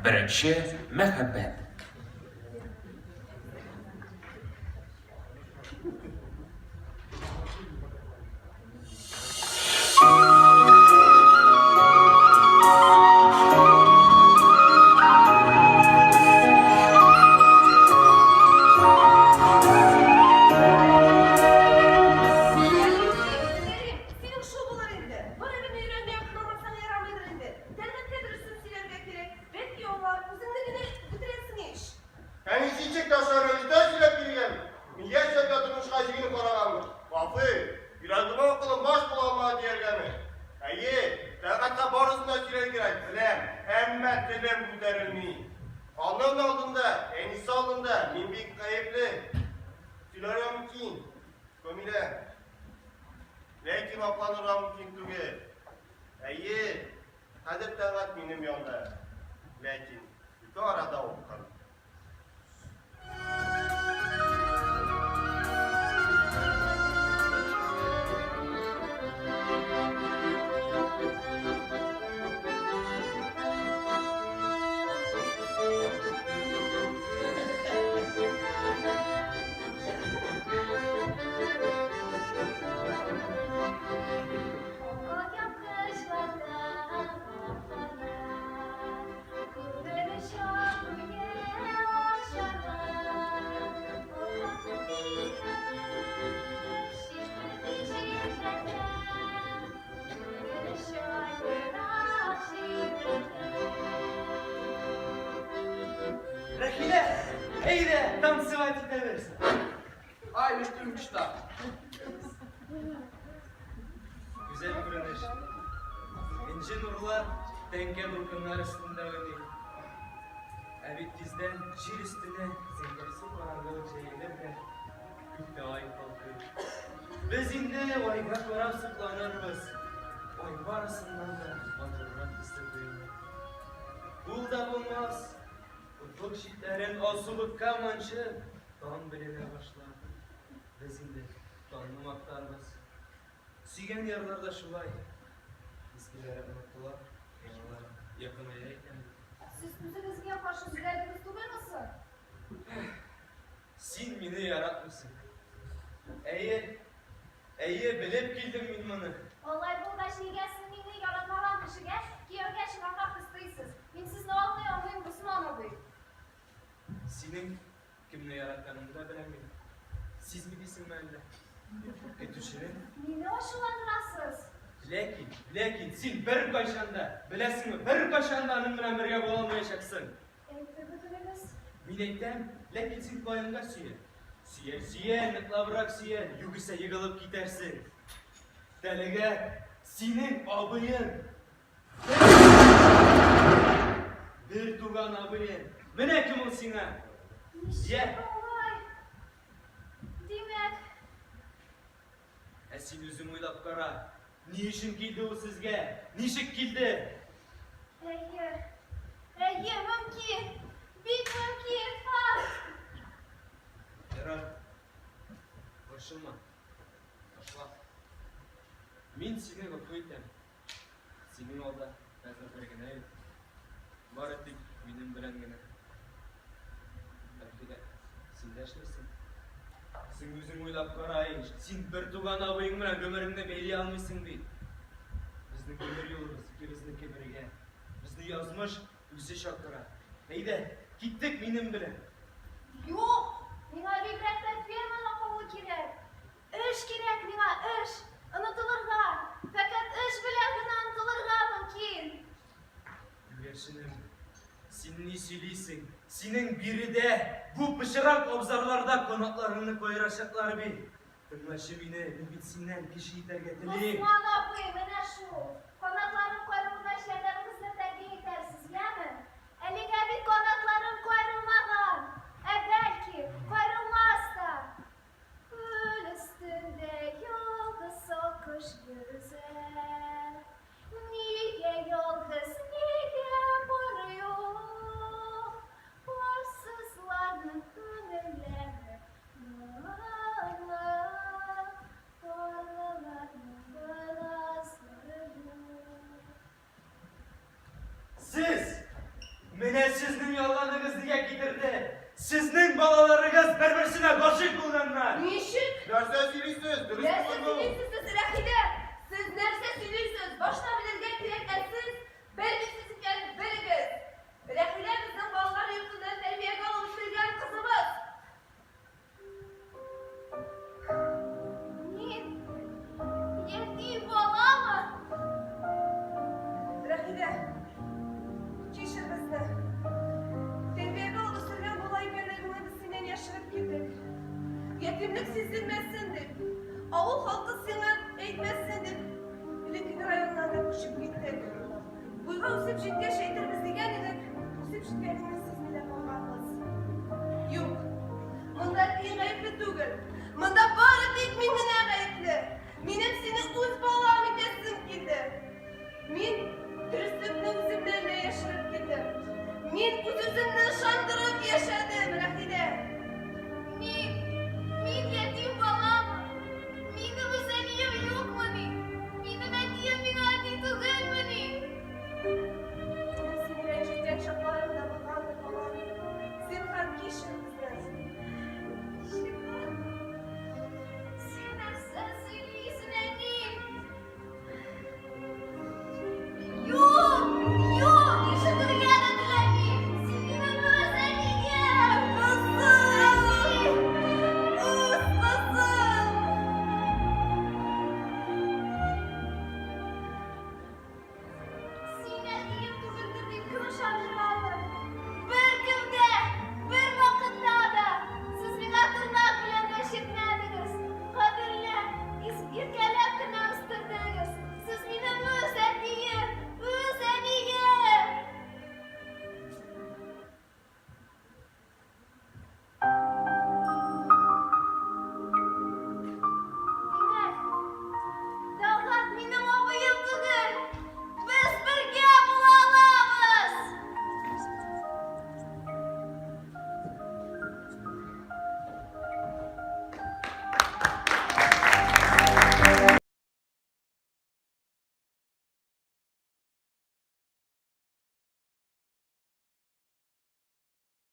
Беренче мәхәббәт. Синең шул булыр инде. Бар әле өйрәнмәй кылмасаң ярамыйдыр инде. Тәлгатькә дөресен сөйләргә кирәк. Бәлки аңлар, үзеңне генә бетерәсең ич. Әнисе ничек ташларга иртә сөйләп биргән. Мин яшь чакта тормышка җигенеп караганмын. Гафу, йөрәгемә акылым баш була алмады дияргәме? Әйе, Тәлгатькә барысын да сөйләргә кирәк, беләм, әмма телем күтәрелми. Аның алдында, әнисе алдында мин бик гаепле. Сөйләргә мөмкин, Камилә. Ләкин акланырга мөмкин түгел. Әйе, хәзер Тәлгать минем янда. Ләкин ике арада упкын. Рәхилә, әйдә, танцевать итәбез. Ай, мечту мечта. Гүзәл күренеш. Энҗе нурлар тәңкә дулкыннар өстендә уйный. Ә бит тиздән җир өстенә зәңгәрсу караңгылык җәелер дә, күктә ай калкыр. Без инде айга карап сокланырбыз. Ай барысыннан да матуррак төсле тоелыр. Ул да булмас, офык читләрен алсулыкка манчып, таң беленә башлар. Без инде таңны мактарбыз. Сөйгән ярлар да шулай. Искеләре онытыла, яңалары якыная икән бит. Сез үзегезгә каршы сөйләдегез түгелме соң? Син мине яратмыйсың. Әйе, әйе, белеп килдем мин моны. Алай булгач, нигә сез мине яратмаган кешегә кияүгә чыгарга кыстыйсыз? Мин сезне аңлый алмыйм, Госман абый. Синең кемне яратканыңны да беләм мин. Сизми дисеңме әллә? Көтүчене? Мине ачуландырасыз. Ләкин, ләкин син беркайчан да, беләсеңме, беркайчан да аның белән бергә була алмаячаксың. Әйтеп бетерегез. Мин әйтәм, ләкин син каенга сөя. Сөя, сөя, ныклабрак сөя, югыйсә егылып китәрсең. Тәлегә синең абыең Бер туган абыең. Менә кем ул сиңа. Ничек алай? Димәк. Ә син үзең уйлап кара. Ни өчен килде ул сезгә? Ничек килде? Әйе. Әйе, мөмкин. Бик мөмкин. Ах! Ярар. Борчылма. Ташла. Мин сине гафу итәм. Синең алда хәзер бер генә юл. Бары тик минем белән генә. Рәхилә, син дәшмисең. Син үзең уйлап кара ич. Син бер туган абыең белән гомереңне бәйли алмыйсың бит. Безнең гомер юлыбыз икебезнеке бергә. Безне язмыш үзе чакыра. Әйдә, киттек минем белән. Юк, миңа бигрәк тә фермага калу кирәк. Эш кирәк миңа, эш! Онытылырга! Фәкать эш белән генә онытылырга мөмкин! Күгәрченем, син ни сөйлисең? Синең биредә, бу пычрак абзарларда канатларыңны каерачаклар бит. Тыңлачы мине, мин бит синнән кеше итәргә телим. Госман абый, менә шул. Канатларым каерылгач, ярдәмегезне тәкъдим итәрсез, яме? Әлегә бит канатларым каерылмаган. Ә бәлки, каерылмас та. Күл өстендә ялгыз аккош йөзә. Нигә ялгыз, нигә пары юк? Парсызларның күңелләре моңлы, Парлыларның гына сыры юк. Менә сезнең ялганыгыз нигә китерде? Сезнең балаларыгыз бер-берсенә гашыйк булганнар. Ничек? Нәрсә сөйлисез? Дөрес Нәрсә түгел бу. сөйлисез сез, Рәхилә? Сез нәрсә сөйлисез? Башта белергә кирәк, ә сез белмисез икән, белегез. Рәхилә безнең балалар йортында тәрбиягә алып үстергән кызыбыз. Мин ятим баламы? Рәхилә, кичер безне. Тәрбиягә алып үстергән бала икәнлегеңне без синнән яшереп килдек. Ятимлек сизелмәсен дип, авыл халкы сиңа әйтмәсен дип, элеккеге районнан да күчеп киттек. Буйга үсеп җиткәч әйтербез дигән идек, үсеп җиткәнеңне сизми дә калганбыз. Юк, монда әтиең гаепле түгел. Монда бары тик мин генә гаепле. Минем сине үз балам итәсем килде. Мин дөреслекне үземнән дә яшереп килдем. Мин үз-үземне ышандырып.